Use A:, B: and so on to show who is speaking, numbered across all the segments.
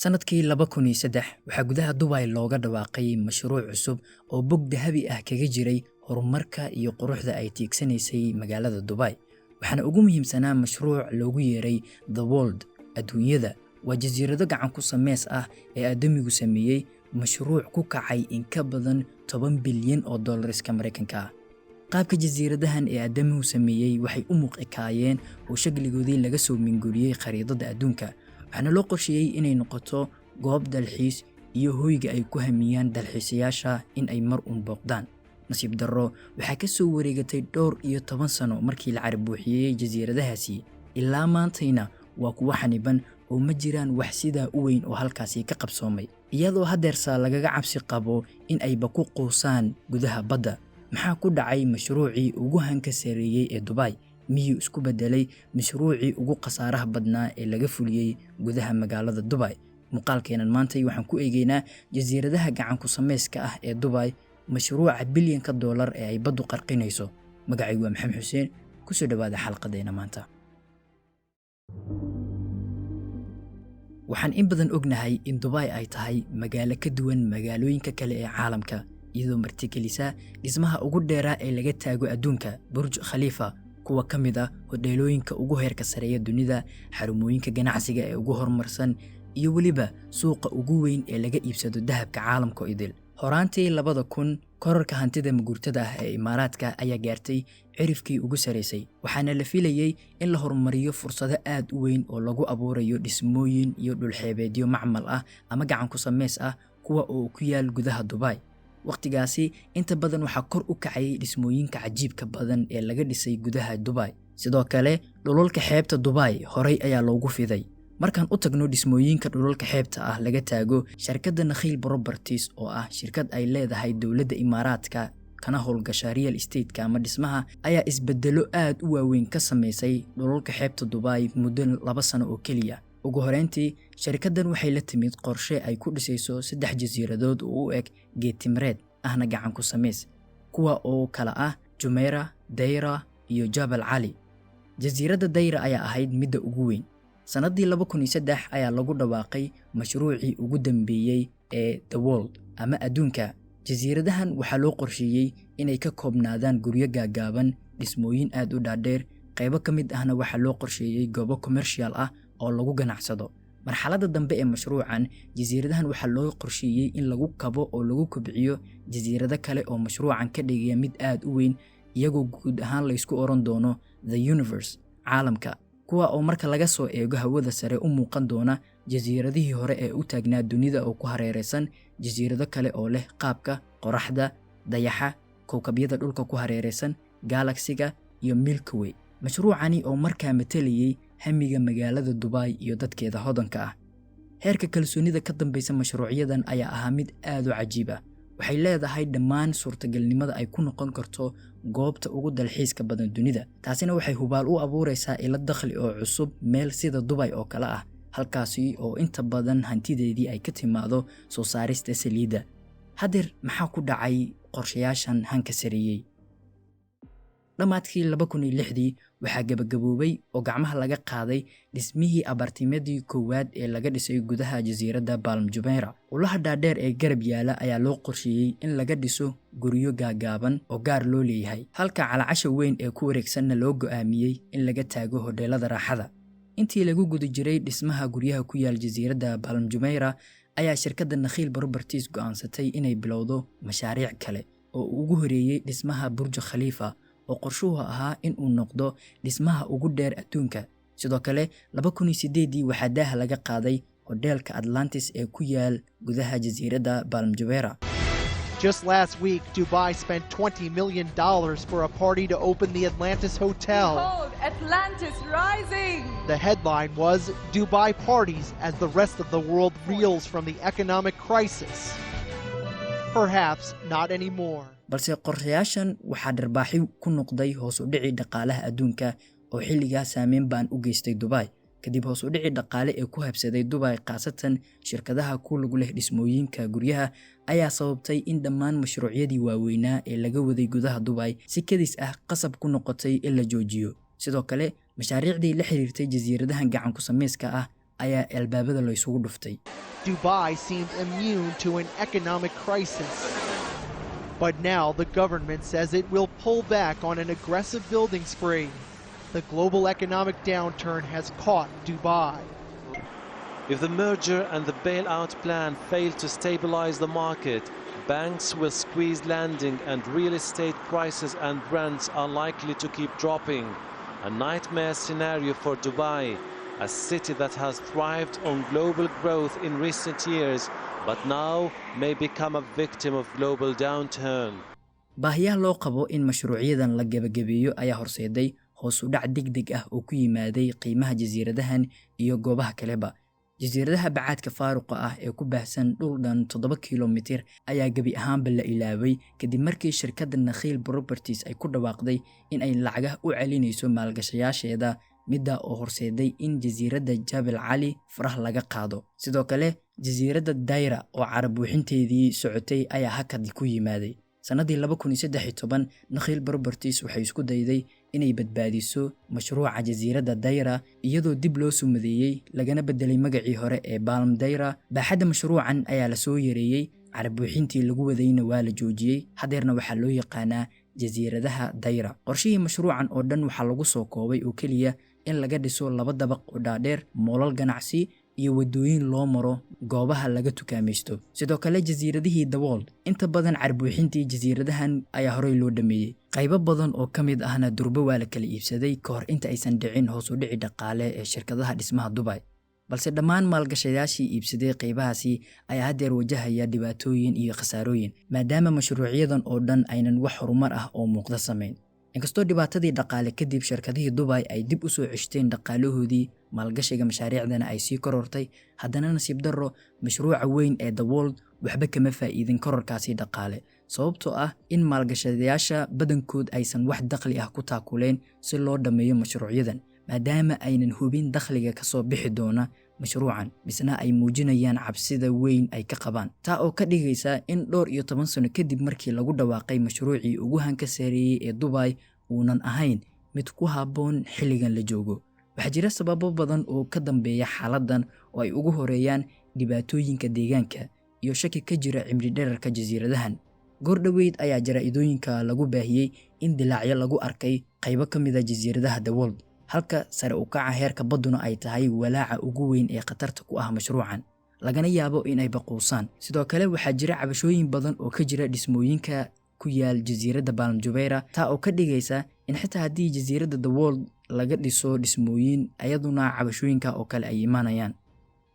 A: Sanadkii 2003 waxaa gudaha Dubai looga dhawaaqay mashruuc cusub oo bog dahabi ah kaga jiray horumarka iyo quruxda ay tiigsanaysay magaalada Dubai. Waxaana ugu muhiimsanaa mashruuc loogu yeeray The World, adduunyada. Waa jasiirado gacan ku sameys ah ee aadamigu sameeyey, mashruuc ku kacay in ka badan 10 bilyan oo doolariska Maraykanka ah. Qaabka jasiiradahan ee aadamuhu sameeyey waxay u muuq ekaayeen oo shakligoodii laga soo minguriyey khariidadda adduunka, waxaana loo qorsheeyey inay noqoto goob dalxiis iyo hoyga ay ku hamiyaan dalxiisayaasha in ay mar uun booqdaan. Nasiib darro, waxaa ka soo wareegatay dhowr iyo toban sano markii la carbuuxiyey jasiiradahaasi, ilaa maantayna waa kuwo xaniban oo ma jiraan wax sidaa u weyn oo halkaasi ka qabsoomay, iyadoo haddeersa lagaga cabsi qabo in ayba ku quusaan gudaha badda. Maxaa ku dhacay mashruucii ugu hanka sareeyey ee Dubai? Miyuu isku beddelay mashruucii ugu khasaaraha badnaa ee laga fuliyey gudaha magaalada Dubai? Muuqaalkeenan maantay waxaan ku eegeynaa jasiiradaha gacan ku sameyska ah ee Dubai, mashruuca bilyanka doolar ee ay baddu qarqinayso. Magacaygu waa Maxamed Xuseen, kusoo dhawaada xalqadeena maanta. Waxaan in badan ognahay in Dubai ay tahay magaalo ka duwan magaalooyinka kale ee caalamka, iyadoo martigelisa dhismaha ugu dheeraa ee laga taago adduunka, Burj Khalifa, kuwa ka mid ah hodheelooyinka ugu heerka sareeya dunida, xarumooyinka ganacsiga ee ugu horumarsan iyo weliba suuqa ugu weyn ee laga iibsado dahabka caalamka idil. Horaantii 2000, korarka hantida maguurtada ah ee Imaaraadka ayaa gaartay cirifkii ugu saraysay, waxaana la filayey in la horumariyo fursado aad u weyn oo lagu abuurayo dhismooyin iyo dhulxeebeedyo macmal ah ama gacan ku sameys ah, kuwa oo ku yaal gudaha Dubai. Wakhtigaasi inta badan waxaa kor u kacayay dhismooyinka cajiibka badan ee laga dhisay gudaha Dubai. Sidoo kale dhulalka xeebta Dubai horay ayaa loogu fiday. Markaan u tagno dhismooyinka dhulalka xeebta ah laga taago, shirkadda Nakhiil Properties, oo ah shirkad ay leedahay dowladda Imaaraadka kana howlgasha real estate-ka ama dhismaha, ayaa isbedelo aad u waaweyn ka sameysay dhulalka xeebta Dubai muddo 2 sano oo keliya. Ugu horeyntii, shirkaddan waxay la timid qorshe ay ku dhisayso saddex jasiiradood oo u eg geed timreed ahna gacan ku samays, kuwa oo kala ah Jumeirah, Dayra iyo Jabal Cali. Jasiiradda Dayra ayaa ahayd midda ugu weyn. Sannaddii 2003 ayaa lagu dhawaaqay mashruucii ugu dambeeyey ee The World ama adduunka. Jasiiradahan waxaa loo qorsheeyey inay ka koobnaadaan guryo gaagaaban, dhismooyin aad u dhaadheer, qaybo ka mid ahna waxaa loo qorsheeyey goobo commercial ah oo lagu ganacsado. Marxaladda dambe ee mashruucan, jasiiradahan waxaa loo qorsheeyey in lagu kabo oo lagu kobciyo jasiirado kale oo mashruucan ka dhigaya mid aad u weyn, iyagoo guud ahaan laysku oran doono The Universe, caalamka, kuwa oo marka laga soo eego hawada sare u muuqan doona jasiiradihii hore ee u taagnaa dunida oo ku hareeraysan jasiirado kale oo leh qaabka qoraxda, dayaxa, kowkabyada dhulka ku hareeraysan, galaxy-ga iyo Milky Way. Mashruucani oo markaa matalayay hamiga magaalada Dubai iyo dadkeeda hodanka ah. Heerka kalsoonida ka dambeysa mashruucyadan ayaa ahaa mid aad u cajiib ah. Waxay leedahay dhammaan suurtagalnimada ay ku noqon karto goobta ugu dalxiiska badan dunida. Taasina waxay hubaal u abuureysaa ilo dakhli oo cusub meel sida Dubai oo kale ah, halkaasi oo inta badan hantideedii ay ka timaado soo saarista saliidda. Haddeer maxaa ku dhacay qorshayaashan hanka sareeyey? Dhammaadkii 2006dii waxaa gabagaboobay oo gacmaha laga qaaday dhismihii abartimadii koowaad ee laga dhisay gudaha jasiiradda Palm Jumeirah. Ulaha dhaadheer ee garab yaala ayaa loo qorsheeyey in laga dhiso guryo gaagaaban oo gaar loo leeyahay, halka calacasha weyn ee ku wareegsanna loo go'aamiyey in laga taago hodheelada raaxada. Intii lagu guda jiray dhismaha guryaha ku yaal jasiiradda Palm Jumeirah ayaa shirkadda Nakhiil Properties go'aansatay inay bilowdo mashaariic kale oo uu ugu horeeyey dhismaha Burj Khalifa, oo qorshuhu ahaa in uu noqdo dhismaha ugu dheer adduunka. Sidoo kale 2008dii waxaa daaha laga qaaday hodheelka Atlantis ee ku yaal gudaha jasiiradda Palm Jumeirah.
B: Just last week, Dubai spent $20 million for a party to open the Atlantis Hotel.
C: Behold, Atlantis rising!
B: The headline was "Dubai Parties as the Rest of the World Reels from the Economic Crisis." Perhaps not anymore.
A: Balse qorshayaashan waxaa dharbaaxi ku noqday hoos u dhicii dhaqaalaha adduunka oo xilligaa saameyn baan u geystay Dubai. Kadib hoos u dhicii dhaqaale ee ku habsaday Dubai, khaasatan shirkadaha ku lug leh dhismooyinka guryaha, ayaa sababtay in dhammaan mashruucyadii waaweynaa ee laga waday gudaha Dubai si kadis ah qasab ku noqotay in la joojiyo. Sidoo kale mashaariicdii la xiriirtay jasiiradahan gacan ku samayska ah ayaa albaabada laysugu dhuftay.
B: Dubai seemed immune to an economic crisis. But now the government says it will pull back on an aggressive building spree. The global economic downturn has caught Dubai.
D: If the merger and the bailout plan fail to stabilize the market, banks will squeeze lending and real estate prices and rents are likely to keep dropping. A nightmare scenario for Dubai, a city that has thrived on global growth in recent years, but now may become a victim of global downturn.
A: Baahiyaha loo qabo in mashruucyadan la gebagabeeyo ayaa horseeday hoos u dhac degdeg ah oo ku yimaaday qiimaha jasiiradahan iyo goobaha kaleba. Jasiiradaha bacaadka faaruqa ah ee ku baahsan dhul dhan 7 kilomitir ayaa gebi ahaanba la ilaaway, kadib markii shirkadda Nakhiil Properties ay ku dhawaaqday in ay lacagaha u celinayso maalgashayaasheeda, midda oo horseeday in jasiiradda Jabal Cali faraha laga qaado. Sidoo kale, jasiiradda Dayra oo carro buuxinteedii socotay ayaa hakad ku yimaaday. Sannadii 2013, Nakhiil Properties waxay isku dayday inay badbaadiso mashruuca jasiiradda Dayra, iyadoo dib loo sumadeeyey lagana bedelay magacii hore ee Palm Dayra. Baaxadda mashruucan ayaa lasoo yareeyey, carro buuxintii lagu wadayna waa la joojiyey. Hadeerna waxaa loo yaqaanaa jasiiradaha Dayra. Qorshihii mashruucan oo dhan waxaa lagu soo koobay oo keliya in laga dhiso laba dabaq oo dhaadheer, moolal ganacsi iyo waddooyin loo maro goobaha laga tukaamaysto. Sidoo kale, jasiiradihii The World, inta badan carro buuxintii jasiiradahan ayaa horey loo dhameeyey, qaybo badan oo ka mid ahna durbo waa la kala iibsaday ka hor inta aysan dhicin hoos u dhici dhaqaale ee shirkadaha dhismaha Dubai. Balse dhammaan maalgashayaashii iibsaday qaybahaasi ayaa haddeer wajahaya dhibaatooyin iyo khasaarooyin, maadaama mashruucyadan oo dhan aynan wax horumar ah oo muuqda samayn. Inkastoo dhibaatadii dhaqaale kadib shirkadihii Dubai ay dib u soo ceshteen dhaqaalahoodii, maalgashiga mashaariicdana ay sii korortay, haddana nasiib darro, mashruuca weyn ee The World waxba kama faa'iidin kororkaasi dhaqaale, sababtoo ah in maalgashadayaasha badankood aysan wax dakhli ah ku taakuleen si loo dhammeeyo mashruucyadan, maadaama aynan hubin dakhliga kasoo bixi doona mashruucan, misna ay muujinayaan cabsida weyn ay ka qabaan, taa oo ka dhigaysa in dhowr iyo toban sano kadib markii lagu dhawaaqay mashruucii ugu hanka sareeyey ee Dubai uunan ahayn mid ku habboon xilligan la joogo. Waxaa jira sababo badan oo ka dambeeya xaaladdan, oo ay ugu horeeyaan dhibaatooyinka deegaanka iyo shaki ka jira cimri dherarka jasiiradahan. Goor dhoweyd ayaa jaraa'idooyinka lagu baahiyey in dilaacyo lagu arkay qaybo ka mid ah jasiiradaha The World, halka sare u kaca heerka badduna ay tahay walaaca ugu weyn ee khatarta ku ah mashruucan, lagana yaabo in ay baquusaan. Sidoo kale, waxaa jira cabashooyin badan oo ka jira dhismooyinka ku yaal jasiiradda Palm Jumeirah, taa oo ka dhigaysa in xitaa haddii jasiiradda The World laga dhiso dhismooyin, ayaduna cabashooyinka oo kale ay imaanayaan.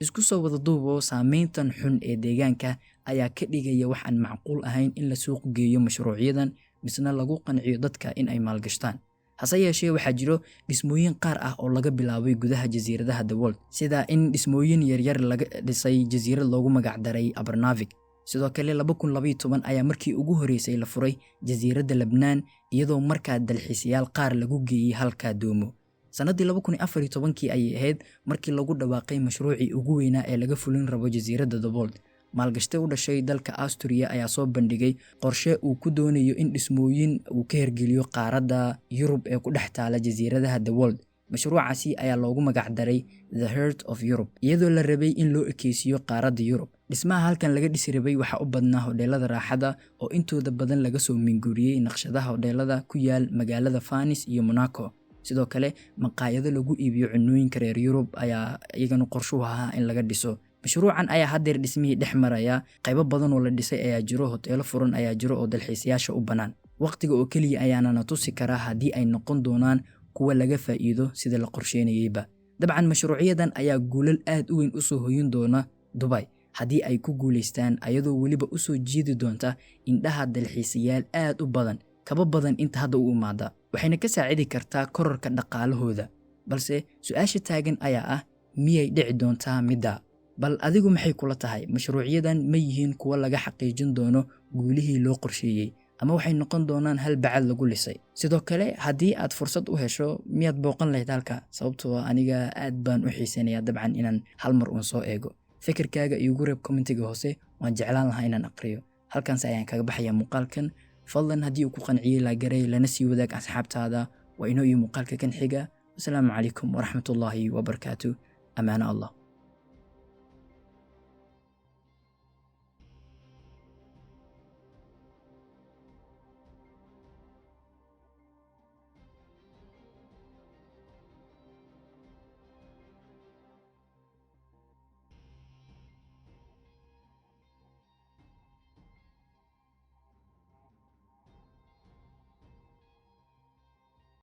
A: Isku soo wada duubo, saameyntan xun ee deegaanka ayaa ka dhigaya wax aan macquul ahayn in la suuq geeyo mashruucyadan, misna lagu qanciyo dadka in ay maalgashtaan. Hase yeeshee, waxaa jiro dhismooyin qaar ah oo laga bilaabay gudaha jasiiradaha The World, sida in dhismooyin yaryar laga dhisay jasiirad loogu magacdaray Abarnavik. Sidoo kale, 2012 ayaa markii ugu horeysay la furay jasiiradda Lebnaan, iyadoo markaa dalxiisayaal qaar lagu geeyey halkaa doomo. Sannaddii 2014-kii ayay ahayd markii lagu dhawaaqay mashruucii ugu weynaa ee laga fulin rabo jasiiradda The World. Maalgashte u dhashay dalka Austria ayaa soo bandhigay qorshe uu ku doonayo in dhismooyin uu ka hirgeliyo qaaradda Yurub ee ku dhex taala jasiiradaha The World. Mashruucaasi ayaa loogu magacdaray The Heart of Europe, iyadoo la rabay in loo ekeysiiyo qaaradda Yurub. Dhismaha halkan laga dhisi rabay waxaa u badnaa hodheelada raaxada oo intooda badan laga soo minguuriyey naqshadaha hodheelada ku yaal magaalada Venice iyo Monaco. Sidoo kale, maqaayado lagu iibiyo cunooyinka reer Yurub ayaa iyagana qorshuhu ahaa in laga dhiso. Mashruucan ayaa haddeer dhismihii dhex maraya. Qaybo badan oo la dhisay ayaa jiro, hoteelo furan ayaa jiro oo dalxiisayaasha u bannaan. Waqtiga oo keliya ayaana na tusi karaa haddii ay noqon doonaan kuwa laga faa'iido sida la qorsheynayeyba. Dabcan, mashruucyadan ayaa guulal aad u weyn usoo hoyin doona Dubai haddii ay ku guulaystaan, ayadoo weliba usoo jiidi doonta indhaha dalxiisayaal aad u badan, kaba badan inta hadda u imaada, waxayna ka saacidi kartaa kororka dhaqaalahooda. Balse su-aasha taagan ayaa ah, miyay dhici doontaa midda? Bal adigu maxay kula tahay? Mashruucyadan ma yihiin kuwo laga xaqiijin doono guulihii loo qorsheeyey, ama waxay noqon doonaan hal bacad lagu lisay? Sidoo kale, haddii aad fursad u hesho, miyaad booqan lahayd halka? Sababtoo aniga aad baan u xiiseynayaa dabcan inaan hal mar uun soo eego. Fikirkaaga iigu reeb commentiga hoose, waan jeclaan lahaa inaan aqriyo. Halkaas ayaan kaga baxayaa muuqaalkan. Fadlan haddii uu ku qanciyey, like garee, lana sii wadaag asxaabtaada. Waa inoo iyo muuqaalka kan xiga. Wasalaamu calaykum waraxmatullaahi wabarakaatu. Amaano Allah.